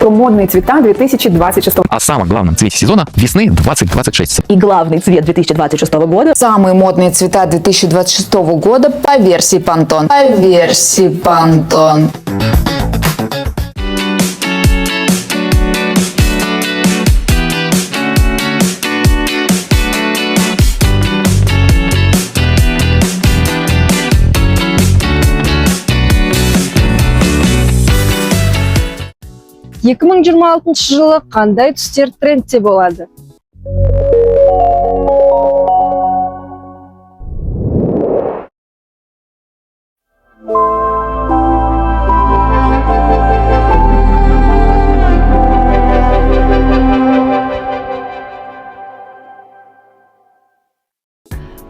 Модные цвета 2026 О самом главном цвете сезона весны 2026. И главный цвет 2026 года. Самые модные цвета 2026 года по версии Pantone. По версии Pantone. 2026 жылы қандай түстер трендте болады?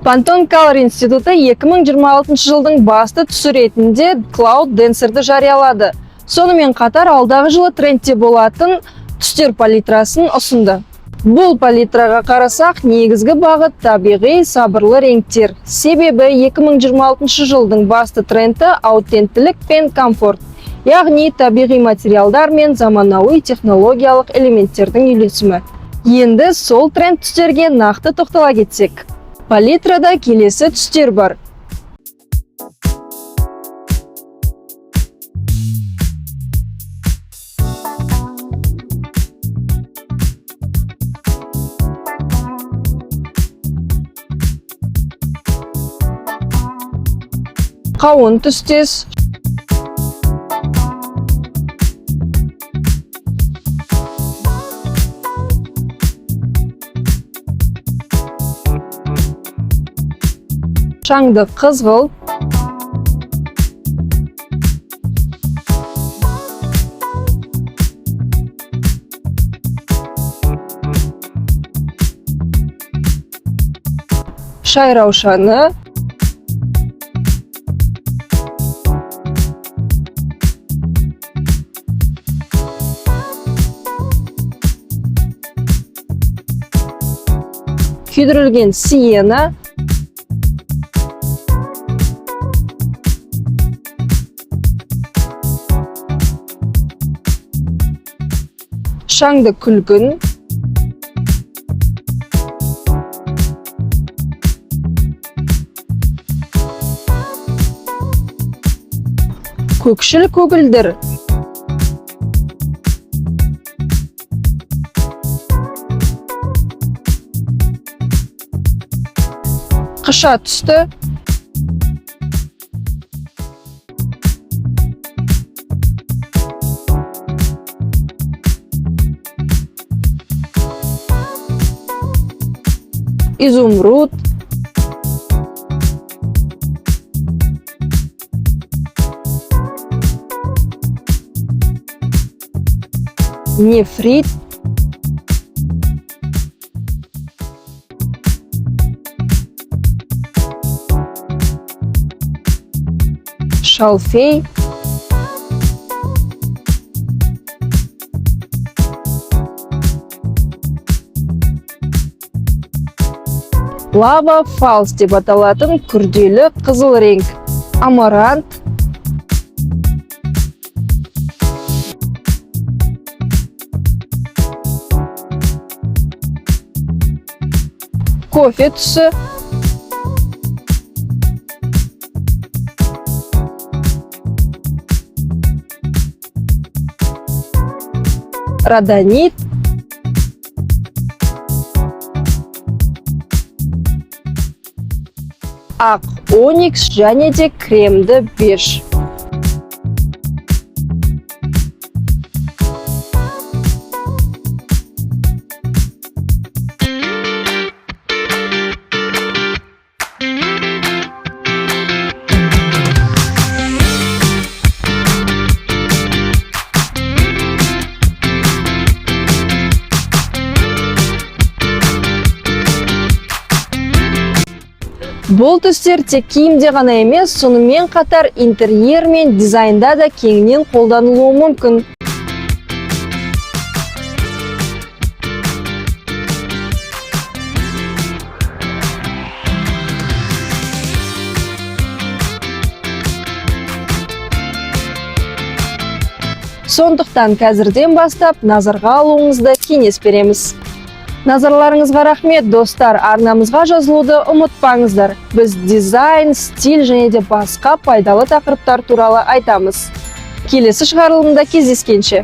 Pantone Color Институты 2026 жылдың басты түсі ретінде Cloud Dancer'ды жариялады. Сонымен қатар алдағы жылы трендте болатын түстер палитрасын ұсынды. Бұл палитраға қарасақ, негізгі бағыт табиғи сабырлы реңктер. Себебі 2026 жылдың басты тренді аутенттілік пен комфорт. Яғни табиғи материалдар мен заманауи технологиялық элементтердің үйлесімі. Енді сол тренд түстерге нақты тоқтала кетсек. Палитрада келесі түстер бар. Қауын түстес, шаңды қызғылт, шай раушаны, күйдірілген сиена, шаңды күлгін, көкшіл көгілдір, қыша түсті, изумруд, нефрит, шалфей, лава фалс деп аталатын күрделі қызыл реңк, амарант, кофе түсі, родонит, ақ оникс және де кремді беж. Бұл түстер тек киімде ғана емес, сонымен қатар интерьер мен дизайнда да кеңінен қолданылуы мүмкін. Сондықтан қазірден бастап назарға алуыңызды кеңес береміз. Назарларыңызға рахмет, достар! Арнамызға жазылуды ұмытпаңыздар. Біз дизайн, стиль және де басқа пайдалы тақырыптар туралы айтамыз. Келесі шығарылымда кездескенше!